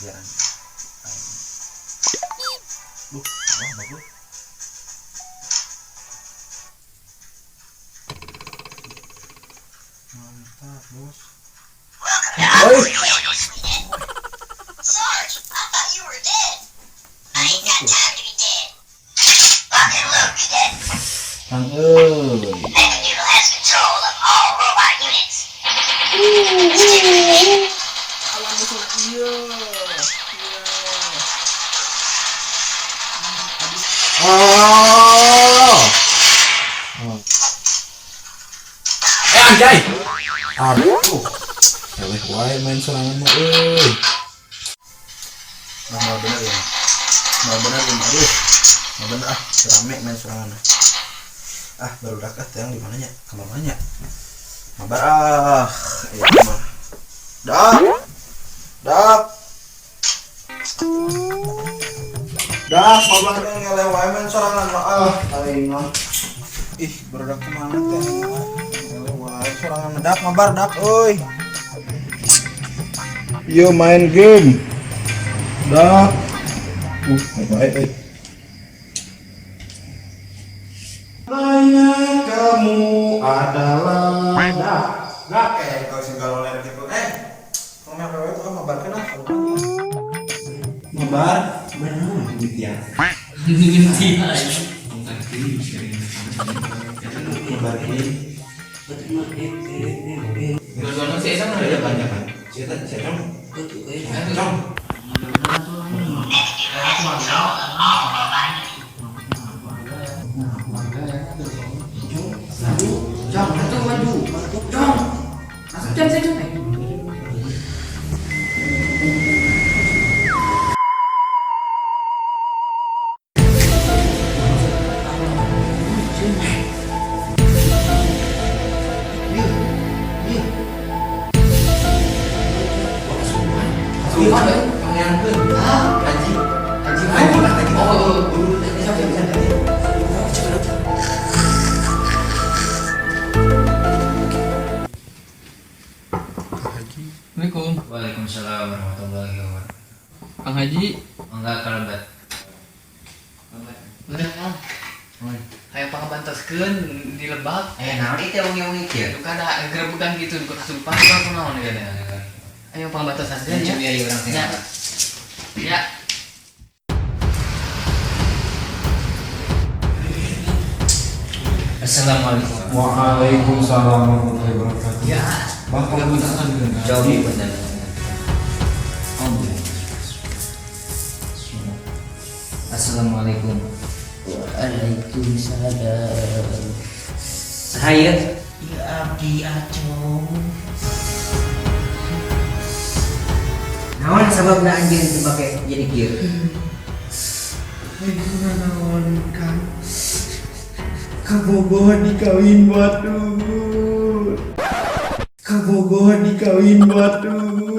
Pikiran. Duh, wah bagus. Mantap, bos. Oi. Sarge, I thought you were dead. I ain't got time to be dead. Lock and load, cadet. Kang euy. Mechaneedle has control of all robot units. Stick with me. Awan musuh iya. Iya. Oh. Oh. Eh anjay. Aduh. Eleh wae main sorangan mah euy. Nah, mau bener ya. Mau bener ya, aduh. Mau bener ah, rame main sorangan. Ah, baru dak ah yang di mananya? Kamar mananya? Mabar ah. Ya mah. Dak. Dak. Dak, mabar ngeleh wae main sorangan mah ah, aing mah. Ih, barudak kemana teh? Ngeleh wae sorangan dak mabar dak euy. Yo main game. Dak. Baik euy. Tanya kamu adalah dak. Dak kayak kau sing galoler gitu. Kamu yang wewe tuh mabar kan ah. Mabar. Benar, gitu ya. Mabar ini. Dua-duanya sih sama Ada banyak kan. Siapa siapa? Cong. Cong, itu maju. Cong. Masuk jam saya, Cong. Sumpah, eh. Pangeran Ah, Haji. Haji Haji, mana? Haji. Oh, siap, siap, siap. Assalamualaikum. Waalaikumsalam warahmatullahi wabarakatuh. Kang Haji. Enggak kalebat. Bener Kang. Kayak pangabantoskeun di lebak. Eh, naon itu wengi-wengi kieu? Duka ada gerebegan gitu, duka kasurupan duka kunaon ya. Ayo pangabantosan ya. Iya, iya urang teh. Ya. Ya. Assalamualaikum. Waalaikumsalam warahmatullahi wabarakatuh. Ya. Bang, kamu Jauh bener. Assalamualaikum. Waalaikumsalam. Saya Ya abdi Acong. Naon sababna anjeun teu make jadi kieu? Naon Kang? Kabogoh dikawin batur. Kabogoh dikawin batur.